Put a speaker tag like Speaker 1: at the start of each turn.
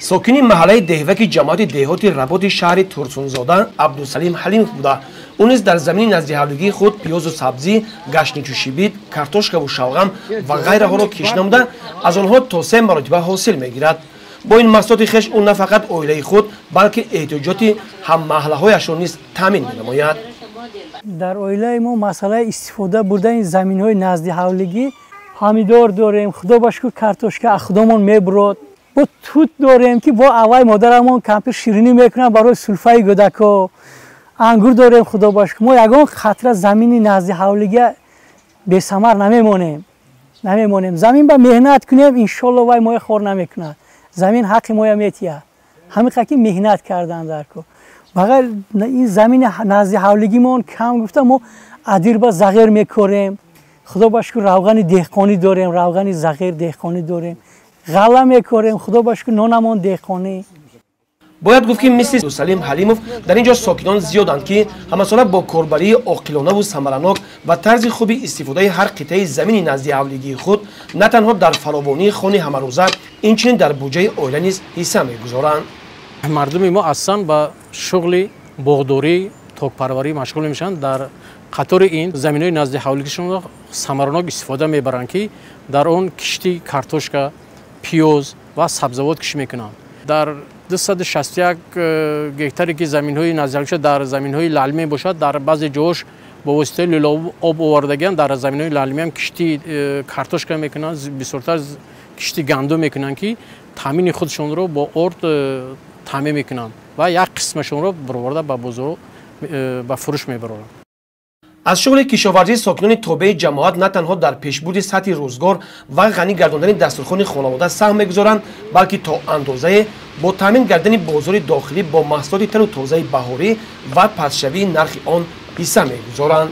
Speaker 1: Сокини маҳаллаи Деҳваки ҷамоати деҳоти Работи шаҳри Турсунзода Абдусалим Ҳалимов буда, ӯ низ дар замини наздиҳавлигии худ пиёзу сабзӣ, гаштничу шибит, картошкаву шалғам ва ғайраҳоро кишт намуда, аз онҳо то се маротиба ҳосил мегирад. Бо ин маҳсулоти хеш ӯ на фақат оилаи худ, балки эҳтиёҷоти ҳаммаҳаллаҳояшро низ таъмин менамояд.
Speaker 2: Дар оилаи мо масъалаи истифода бурдани заминҳои наздиҳавлигӣ, помидор дорем, худо ба шукр, картошка аз худомон мебурод, бо тут дорем, ки бо аввай модарамон кампир ширинӣ мекунад барои сулфаи гӯдако, ангур дорем, худо ба шукр. Мо ягон қатра замини наздиҳавлигӣ бесамар намемонем. Замин ба меҳнат кунем, иншолло, вай моя хор намекунад, замин ҳаққи моя метиҳад. Ҳамиқа ки меҳнат кардан дар кор. Ба ғайр ин замини наздиҳавлигимон, кам гуфта, мо адирба зағир мекорем, худо ба шукр, равғани деҳқонӣ дорем, равғани зағир деҳқонӣ дорем, ғалла мекорем, худо ба шукр, нонамон деҳқонӣ.
Speaker 1: Бояд гуфт, ки мисли Салим Ҳалимов дар ин ҷо сокинон зиёданд, ки ҳамасола бо корбарии оқилонаву самаранок ва тарзи хуби истифодаи ҳар қитъаи замини наздиҳавлигии худ на танҳо дар фаровонии хони ҳамарӯза, инчунин дар буҷаи оила низ ҳисса мегузоранд.
Speaker 3: Мардуми мо аслан ба шуғли боғдорӣ, токпарварӣ машғул мешаванд. Дар қатори ин заминҳои наздиҳавлигишонро самаранок истифода мебаранд, ки дар он кишти картошка, пиёз ва сабзавот кишт мекунанд. Дар 261 гектаре ки заминҳои наздиҳавлигиша дар заминҳои лалмӣ мебошад, дар баъзе ҷоҳош бо воситаи лӯлаоб об овардагианд, дар заминҳои лалмиам кишти картошка мекунанд, бисёртар кишти гандум мекунанд, ки таъмини худшонро бо орд таъмин мекунанд ва як қисмашонро бароварда ба бозор ба фурӯш мебароранд.
Speaker 1: Аз шуғли кишоварзии сокинони тобеи ҷамоат на танҳо дар пешбурди сатҳи рӯзгор ва ғанӣ гардондани дастурхони хонавода саҳм мегузоранд, балки то андозае бо таъмин гардани бозори дохилӣ бо маҳсулоти тару тозаи баҳорӣ ва пастшавии нархи он ҳисса мегузоранд.